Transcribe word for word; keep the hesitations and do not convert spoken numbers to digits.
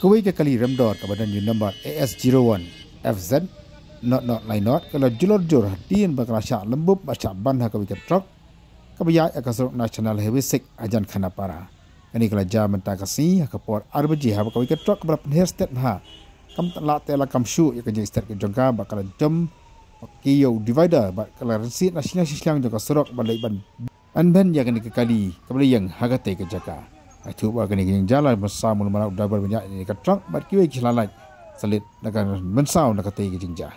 Kawei ka kali remdor kaba don ïa u number A S zero one F Z nought nought nine nought ka la julor jur hadien ba ka la shah lembub bad shah ban ha kawei ka trok kaba ïaid ha ka surok National Highway six hajan Khanapara. Kane ka la jia mynta ka sngi ha ka por ar baje haba kawei ka trok kaba la pynher stet bha kam lah te la kam shuh ïa ka jingstet ka jong ka bad ka la jom ki ïa u divider bad ka la rynsied na shiliang shiliang jong ka surok bad leit ban ban ban ïa kane ka kali kaba la ïeng ha katei ka jaka. Ai thuh ba kane ka jingjia la mynsaw mul mara u driver ban ïaid ïa ka trok bad kiwei ki sla lait sa leit na ka mynsaw na katei ka jingjia.